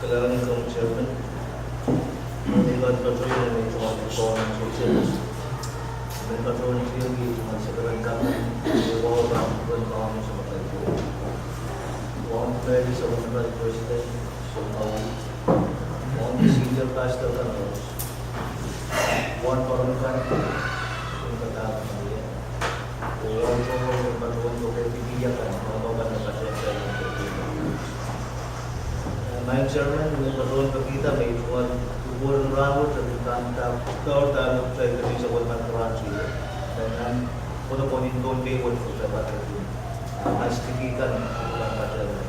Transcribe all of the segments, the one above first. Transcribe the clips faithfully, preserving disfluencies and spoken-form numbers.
Kalahngan ong Chairman. Ni kan patrol ni tongan tongan sosial. Ni patrol ni tongan sosial kan, ni wawa kan tongan sosial. Wan peli sa wan kan president, so kau. Wan senior pastor kan wan. Wan paron kan, wan kata kan. Wan paron, wan paron, wan paron, wan paron, wan paron, wan paron. Maing Chairman, wen patohwan pekihda me I tungoal kupwuren rahnwet, e pahn kak kaunda me kitail kepin sapwellimen koaros. Nan, nan, kono konin Pohnpei wet kitail pahn kepin. Ah, mas tiki kan, pahn kepin.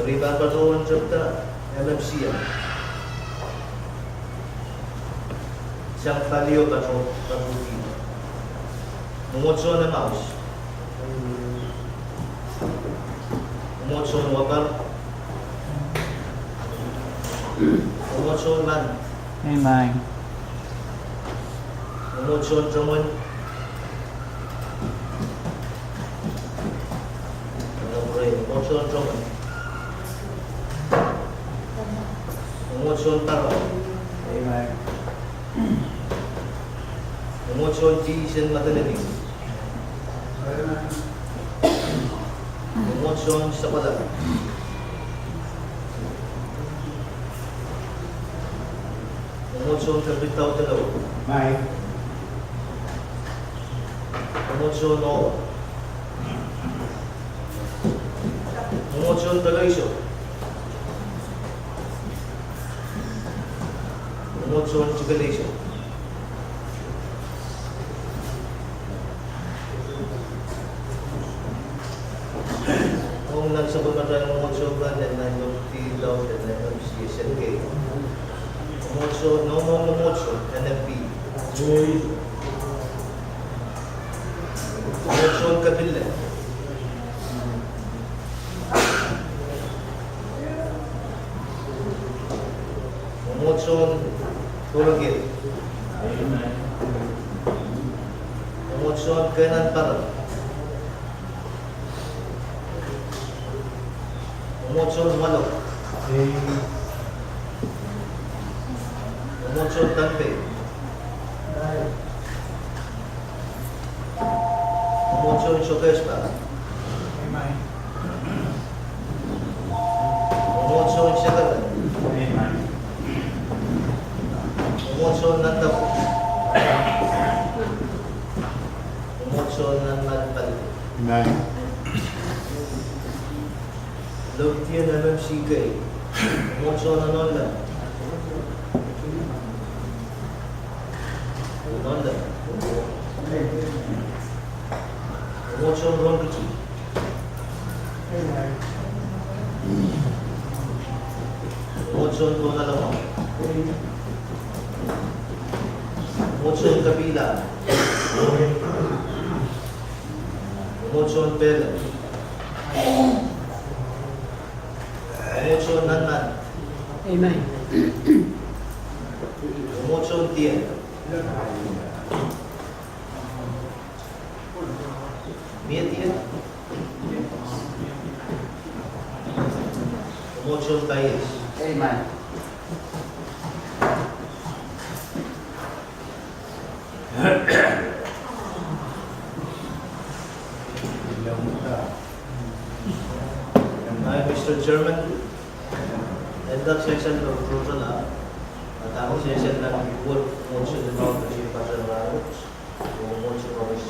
Eri pahn patohwan tepda, M M C M. Sang palio patohwan, patohwan. Mwomwohdiso en Emmaus. Mwomwohdiso en Wapar. Mwomwohdiso en Manu. Amen. Mwomwohdiso en Tomwen. Mwomwohdiso en Tomwen. Mwomwohdiso en Paro. Amen. Mwomwohdiso en Tiis en Madolenihmw. Mwomwohdiso en Sapwalap. Mwomwohdiso en Kepit Daudelou. Amen. Mwomwohdiso en Ohl. Mwomwohdiso en Peleisou. Mwomwohdiso en Tikeleisou. Ong nan sapwellimatail mwomwohdiso kan, nan lopdi laud en M M C S N K. Mwomwohdiso, nohno mwomwohdiso, N M P. Mwomwohdiso en Kapille. Mwomwohdiso en Korekil. Mwomwohdiso en Kehnan Paran. Mwomwohdiso en Walok. Mwomwohdiso en Pohnpei. Mwomwohdiso en Sokehs Bah. Mwomwohdiso en Sakarai. Mwomwohdiso en Nantaku. Mwomwohdiso en Nanmalpali. Amen. Lopdi en M M C K. Mwomwohdiso en Nonleng. Nonleng. Mwomwohdiso en Rongkiti. Mwomwohdiso en Pohnalangong. Mwomwohdiso en kapila. Mwomwohdiso en pehlen. Mwomwohdiso en nannann. Amen. Mwomwohdiso en diar. Mie diar. Mwomwohdiso en paias. Amen. Ahi, Mister Chairman, en kak sehse nan proposal a, a dahme sehse nan duwen mwomwohdiso limau me pahn patohwan rahnwet, oh mwomwohdiso koaros.